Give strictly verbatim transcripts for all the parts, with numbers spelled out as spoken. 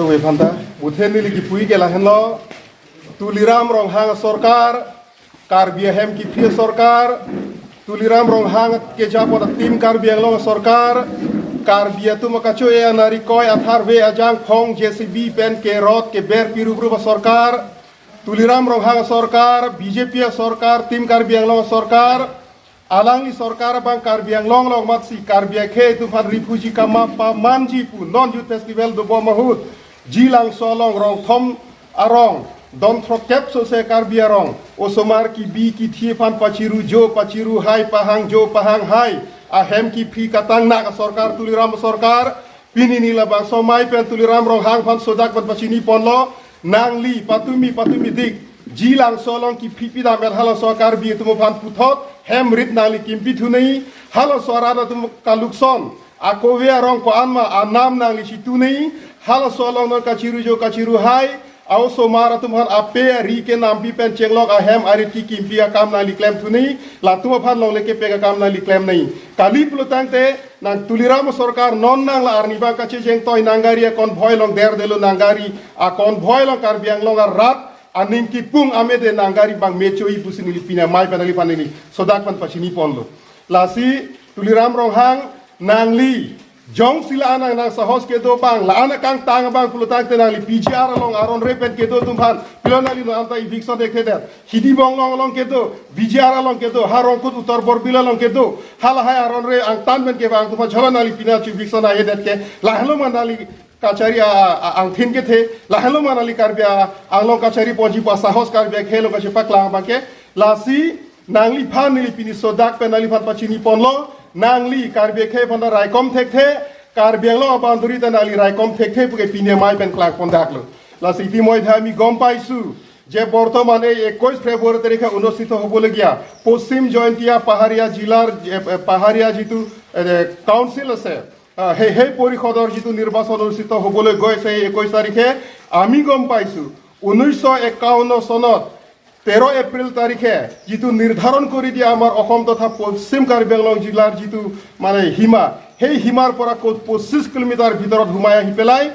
Wephanta, buthe neli kipu ke lahenlo, Tuliram Ronghang sorkar, Karbi ahem kiphri sorkar, Tuliram Ronghang kejapon atim Karbi Anglong sorkar, Karbi atum akacho-e anari koi atharve ajang phong J C B pen kerot keber piruprup sorkar, Tuliram Ronghang sorkar, B J P sorkar, tim Karbi Anglong sorkar, alangli sorkar abang Karbi Anglong along matsi Karbi akhei atum aphan refugee kama pamanji pu non Youth Festival dobom ahut Jilangso along Rongthom arong don throkkep sose Karbi arong osomar kibi kithi aphan pachiru jo pachiru hai pahang jo pahang hai ahem kiphri katang nak sorkar Tuliram sorkar pini neli labangso amei pen Tuliram Ronghang aphan sodak pen pachini ponlo nangli patumi patumi dik Jilangso along kiphri pidam et halaso Karbi atum aphan puthot hem rit nangli kimpi thunei halaso arat atum kalukson akove arong ko-an ma anam nangli chitunei halaso along non kachiru jo kachiru hai aosomar atum aphan ape ari ke nampi pen chenglok ahem arit kikimpi akam nangli klem thunei latum aphan longle kepek akam nangli klem nei kali pulo tangte nang Tuliram sorkar non nang la arni abang kachejeng toi nang gari a convoy along derdelo nang gari a convoy along Karbi Anglong arat aning kipung amede nang gari abang mecho-i pusi neli pini amei pen nangli aphan neli sodak pen pachini ponlo. Lasi Tuliram Ronghang nangli jongsi la-an nang sahos kedo abang la-an kangtang abang pulo tangte nangli P G R along aron re pen kedo atum aphan pilo nangli non anta eviction dekthedet. Hidi Bonglong along kedo, B G R along kedo, ha Rongkut Uttar Borbil along kedo, halahai aron re angtan pen kevang atum aphan jolo nangli pini chu eviction ahedet ke lahenlo ma nangli kachari a, a, angthin kethe, lahenlo ma nangli Karbi a, Anglong kachari ponji pu asahos Karbi akhei along kachepaklang abang ke, lasi nangliphan neli pini sodak pen nangliphan pachini ponlo, nangli Karbi akhei aphan raikom thekthe, Karbi Anglong a-boundary ta nangli raikom thekthe puke pini amei pen klang pondaklo. Lasi ইতিমধ্যে আমি গম পাইছো যে বর্তমান এই একুশ ফেব্রুয়ারি তারিখে অনুষ্ঠিত হবলগীয়া পশ্চিম জয়ন্তীয়া পাহাৰীয়া জিলাৰ, এ, এ, পাহাৰীয়া যিটো, এ, কাউন্সিল আছে, আহ, সেই, সেই পৰিষদৰ যিটো নিৰ্বাচন অনুষ্ঠিত হ'বলৈ গৈ আছে এই একৈশ তাৰিখে, আমি গম পাইছো ঊনৈছশ একাৱন্ন চনত তেৰ এপ্ৰিল তাৰিখে যিটো নিৰ্ধাৰণ কৰি দিয়া আমাৰ অসম তথা পশ্চিম কাৰ্বি আংলং জিলাৰ যিটো মানে সীমা, সেই সীমাৰ পৰা ক-, পঁচিছ কিলোমিটাৰ ভিতৰত সোমাই আহি পেলাই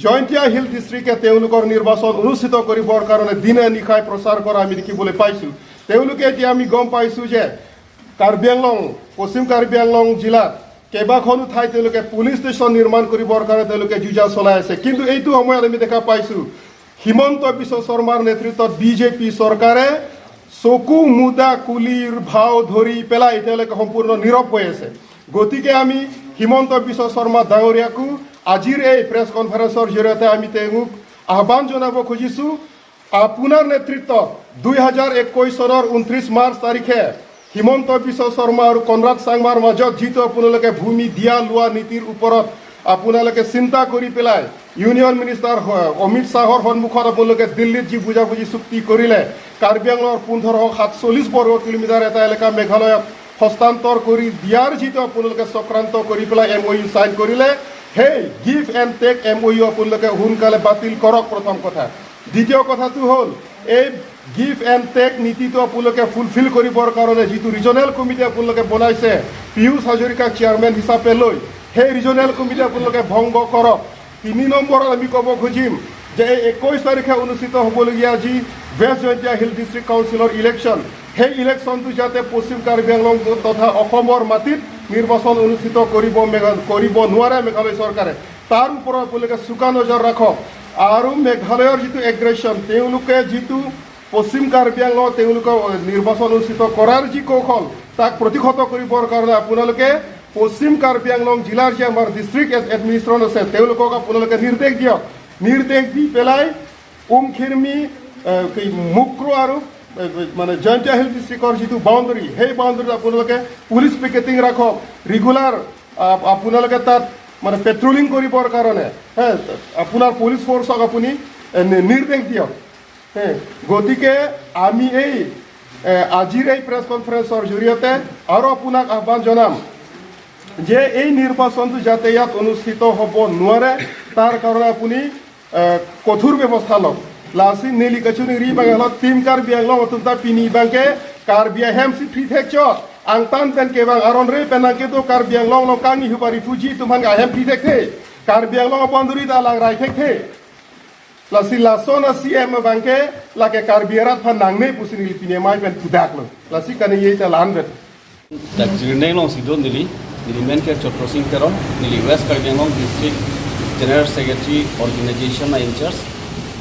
জয়ন্তীয়া হিল ডিষ্ট্ৰিক্টে তেওঁলোকৰ নিৰ্বাচন অনুষ্ঠিত কৰিবৰ কাৰণে দিনে নিশাই প্ৰচাৰ কৰা আমি দেখিবলৈ পাইছো। তেওঁলোকে এতিয়া আমি গম পাইছো যে কাৰ্বি আংলং, পশ্চিম কাৰ্বি আংলং জিলাত কেইবাখনো ঠাইত তেওঁলোকে পুলিচ ষ্টেচন নিৰ্মাণ কৰিবৰ কাৰণে তেওঁলোকে যুঁজা চলাই আছে। কিন্তু এইটো সময়ত আমি দেখা পাইছো হিমন্ত বিশ্ব শৰ্মাৰ নেতৃত্বত বি জে পি চৰকাৰে চকু মুদা কুলিৰ ভাও ধৰি পেলাই এতিয়ালৈকে সম্পূৰ্ণ নীৰৱ হৈ আছে। গতিকে আমি হিমন্ত বিশ্ব শৰ্মা ডাঙৰীয়াকো আজিৰ এই প্ৰেছ কনফাৰেন্সৰ জৰিয়তে আমি তেওঁক আহ্বান জনাব খুজিছো, আপোনাৰ নেতৃত্বত দুই হাজাৰ একৈশ চনৰ ঊনত্ৰিশ মাৰ্চ তাৰিখে হিমন্ত বিশ্ব শৰ্মা আৰু কনৰাড চাংমাৰ মাজত যিটো আপোনালোকে ভূমি দিয়া লোৱা নীতিৰ ওপৰত আপোনালোকে চিন্তা কৰি পেলাই ইউনিয়ন মিনিষ্টাৰ হ-, অমিত শ্বাহৰ সন্মুখত আপোনালোকে দিল্লীত যি বুজাবুজি চুক্তি কৰিলে, কাৰ্বি আংলঙৰ পোন্ধৰশ সাতচল্লিছ বৰ্গ কিলোমিটাৰ এটা এলেকা মেঘালয়ক হস্তান্তৰ কৰি দিয়াৰ যিটো আপোনালোকে চক্ৰান্ত কৰি পেলাই এম অ' ইউ চাইন কৰিলে, সেই গিভ এণ্ড টেক এম অ' ইউ আপোনালোকে সোনকালে বাতিল কৰক, প্ৰথম কথা। দ্বিতীয় কথাটো হ'ল, এই গিভ এণ্ড টেক নীতিটো আপোনালোকে ফুলফিল কৰিবৰ কাৰণে যিটো ৰিজনেল কমিটি আপোনালোকে বনাইছে, পীয়ুষ হাজৰিকাক চেয়াৰমেন হিচাপে লৈ সেই ৰিজনেল কমিটি আপোনালোকে ভংগ কৰক। তিনি নম্বৰত আমি ক'ব খুজিম যে এই একৈশ তাৰিখে অনুষ্ঠিত হ'বলগীয়া যি ৱেষ্ট জয়ন্তীয়া হিল ডিষ্ট্ৰিক্ট কাউন্সিলৰ ইলেকশ্যন, সেই ইলেকশ্যনটো যাতে পশ্চিম কাৰ্বি আংলং তথা অসমৰ মাটিত নিৰ্বাচন অনুষ্ঠিত কৰিব মেঘা-, কৰিব নোৱাৰে মেঘালয় চৰকাৰে, তাৰ ওপৰত আপোনালোকে চোকা নজৰ ৰাখক। আৰু মেঘালয়ৰ যিটো এগ্ৰেশ্যন, তেওঁলোকে যিটো পশ্চিম কাৰ্বি আংলঙত তেওঁলোকে নিৰ্বাচন অনুষ্ঠিত কৰাৰ যি কৌশল, তাক প্ৰতিহত কৰিবৰ কাৰণে আপোনালোকে পশ্চিম কাৰ্বি আংলং জিলাৰ যি আমাৰ ডিষ্ট্ৰিক্ট এড-, এডমিনিষ্ট্ৰেশ্যন আছে, তেওঁলোকক আপোনালোকে নিৰ্দেশ দিয়ক। নিৰ্দেশ দি পেলাই উমখিৰমি, এ, কি, মুক্ৰ আৰু, এ, মানে জয়ন্তীয়া হিল ডিষ্ট্ৰিক্টৰ যিটো বাউণ্ডেৰী, সেই বাউণ্ডেৰীত আপোনালোকে পুলিচ পিকেটিং ৰাখক, ৰেগুলাৰ, আ, আপোনালোকে তাত মানে পেট্ৰলিং কৰিবৰ কাৰণে, হে, আপোনাৰ পুলিচ ফৰ্চক আপুনি, এ, নি-, নিৰ্দেশ দিয়ক। হে, গতিকে আমি এই, এ, আজিৰ এই প্ৰেছ কনফাৰেন্সৰ জৰিয়তে আৰু আপোনাক আহ্বান জনাম যে এই নিৰ্বাচনটো যাতে ইয়াত অনুষ্ঠিত হ'ব নোৱাৰে, তাৰ কাৰণে আপুনি, এ, কঠোৰ ব্যৱস্থা লওক। Lasi neli kachiningri abang lo, tim Karbi Anglong atum ta pini abangke Karbi ahem si free thekchot, angtan pen kevang aron re pen nangkedo Karbi Anglong along kangni huba refugee atum aphan ahem free thekthe, Karbi Anglong a-boundary ta lang rai thekthe. Lasi lason a-C M abangke lake Karbi arat aphan nangne pusi neli pini amei pen pudaklo. Lasi kaningje ta la-anvet. Dak Jirneng alongsi do neli, neli men ke Chotro Sing Teron, neli West Karbi Anglong District General Secretary Organization a-in-charge.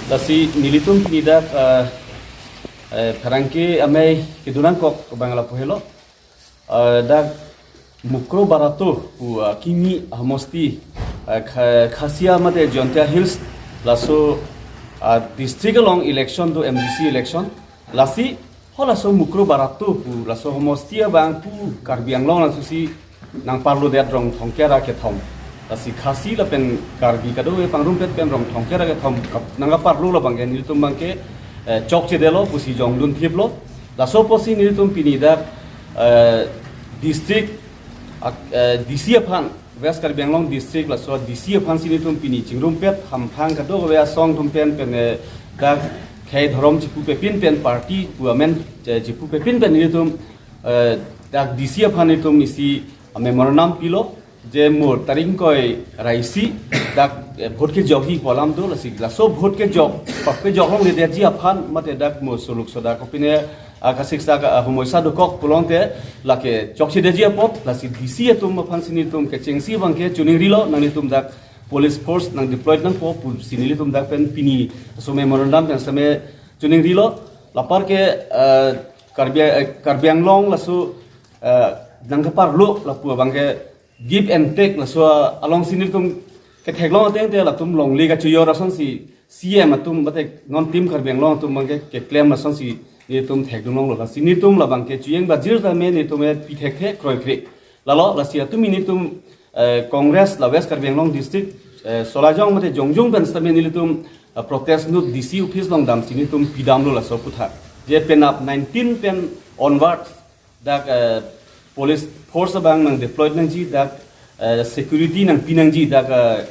Lasi nelitum pini dak, eh, eh, pherangke amei kedo nangkok abang lapu helo. Eh, dak Mukroh Barato pu, eh, kimi ahomosti, eh, Kha-, Khasia mate Jaintia Hills laso, eh, district along election do, M D C election. Lasi ho laso Mukroh Barato pu laso homosti abang pu Karbi Anglong laso si nangparlodet rong thomkep ra kethom. Lasi Khasi lapen Karbi kadokave pangrumpet pen rong thomkep ra kethom kap-, nangkaparlo labangke nelitum abangke, eh, chokchedetlo pusi jongdun thiplo. Laso apotsi nelitum pini dak, eh, district, ak-, eh, D C aphan, West Karbi Anglong District laso D C aphansi nelitum pini chingrumpet, hamphang kadokave asong atum pen pen, eh, dak khei dhorom chipupepin pen party pu amen, eh, chipupepin pen nelitum, eh, dak D C aphan nelitum isi memorandum pilo, je mo tarik ingkoi ra isi dak, eh, vote kejokji pu alam do, lasi laso vote kejok, pap kejok longledetji aphan mate dak mo suluk soda kopine, ah, kasiksak, ah, homoisa dokok pulote lake chokchedetji apot, lasi D C atum aphansi nelitum kechengsi abangke chuningrilo, nanglitum dak police force nang deploy nangpo pusi nelitum dak pen pini laso memorandum pen same chuningrilo. Lapar ke, eh, Karbi, eh, Karbi Anglong laso, eh, nangkaparlo lapu abangke give and take laso alongsi nelitum ketheklong ateng te latum longle kachoyor asonsi C M atum mate non Team Karbi Anglong atum abangke keklem asonsi nelitum thekdunlonglo. Lasi nelitum labangke chojeng bajir tame nelitum e pi thekthe kroikre. Lalo lasi atum nelitum, eh, Congress la West Karbi Anglong District, eh, solajong mate jongjung pen sitame nelitum, eh, protest note D C office along damsi nelitum pidamlo laso aputhak. Je penap nineteen pen onwards dak, eh, police force abang nang deploy nangji dak, eh, security nangpi nangji dak, eh,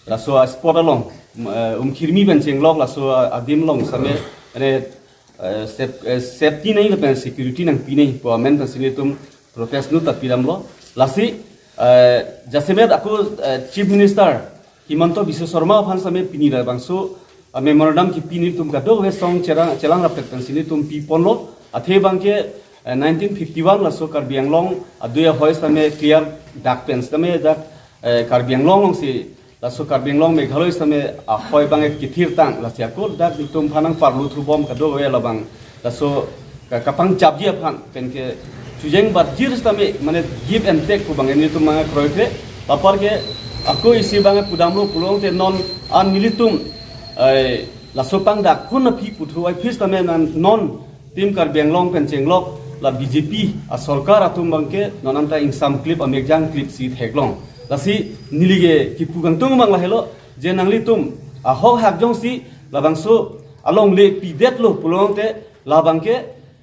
laso a-spot along, um, eh, Umkhirmi pen chenglok laso a-, adim along sitame, ane, eh, saf-, eh, safety nangji lapen security nangpi nangji pu amen pensi nelitum protest note ta pidamlo. Lasi, eh, jasemet ako, eh, Chief Minister Himanta Biswa Sarma aphan sitame pini labangso, ah, memorandum kipi nelitum kadokave asong chelang, chelang rapet pensi nelitum piponlo. Athe abangke, eh, nineteen fifty-one laso Karbi Anglong adui ahoi sitame clear dak pen sitame dak, eh, Karbi Anglong alongsi laso Karbi Anglong Meghalaya sitame ahoi abang kethirtang, lasi ako dak nelitum aphan nangparlo thubom kadokave labang laso ka-, kapangchapji aphan penke chojeng bajir sitame mane give and take pu abang nelitum abang kroikre. Lapar ke ako isi abang pudamlo pulote non an nelitum, eh, laso pangdak kun aphi puthu ai phis tame nan non Team Karbi Anglong pen chenglok la B J P asorkar atum abangke non anta ingsamklip amekjangklipsi theklong. Lasi neli ke kipu kangtung abang lahelo, je nanglitum ahok hak jongsi labangso alongle pidetlo pulote labangke,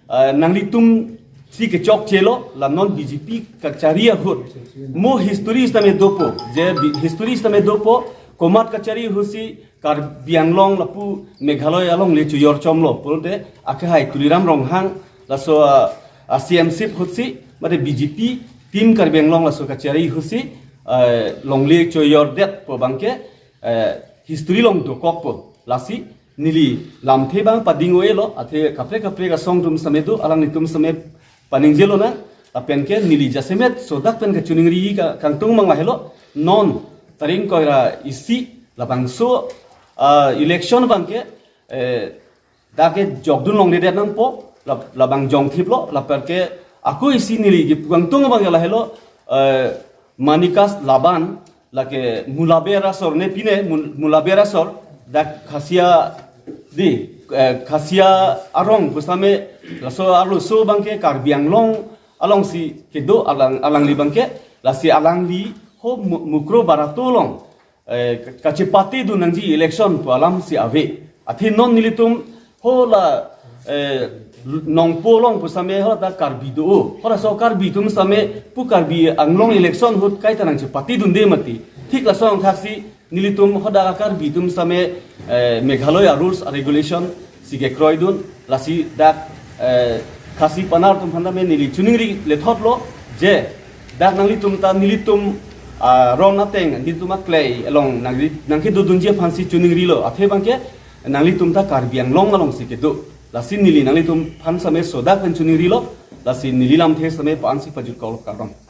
eh, nanglitumsi kechokchelo, la non B J P kachari ahut. Mo history sitame dopo, je bi-, history sitame dopo, komat kachari ahutsi Karbi Anglong lapu Meghalaya alongle choyor chomlo pulote akehai Tuliram Ronghang laso, ah, ah, C M sip ahutsi mate B J P Team Karbi Anglong laso kachari ahutsi, eh, longle choyordet pu abangke, eh, history along dokokpo. Lasi neli lamthe abang pading-o-elo, athe kaprek kaprek asong atum sitame do, alanglitum sitame paningjelo na, lapen ke neli jasemet sodak pen kachiningri ka-, kangtung abang lahelo, non tarik ingkoi ra isi labangso, ah, election abangke, eh, dak ke jokdun longledet nangpo, la-, labang jongthiplo, lapar ke ako isi neli kipu kangtung abang lahelo, eh, Manicus Laban, lake Mulaber asor ne pine, Mul-, Mulaber asor, dak Khasia di, eh, Khasia arong pu sitame, laso arloso abangke Karbi Anglong alongsi kedo alang, alangli abangke, lasi alangli ho Mu-, Mukroh Barato along, eh, ka-, kachepatedun nangji election pu alamsi ave. Athe non nelitum ho la, eh, Nongpoh along pu sitame ho ta Karbi do. Ho laso Karbi atum sitame pu Karbi Anglong election ahut kaita nangchepatedunde mati. Thik laso angthaksi nelitum hodak Karbi atum sitame, eh, Meghalaya rules regulation si kekroidun, lasi dak, eh, Khasi Pnar atum aphan tame neli chiningri lethotlo, je dak nanglitum ta nelitum, ah, ron ateng, nelitum aklei along nangri, nangkedodunji aphansi chiningrilo. Athe abangke Nanglitum ta Karbi Anglong alongsi kedo. Lasi neli nanglitum aphan same sodak pen choningri lo. Lasi neli lamthe same pa-ansi pajut kok lo, kardom.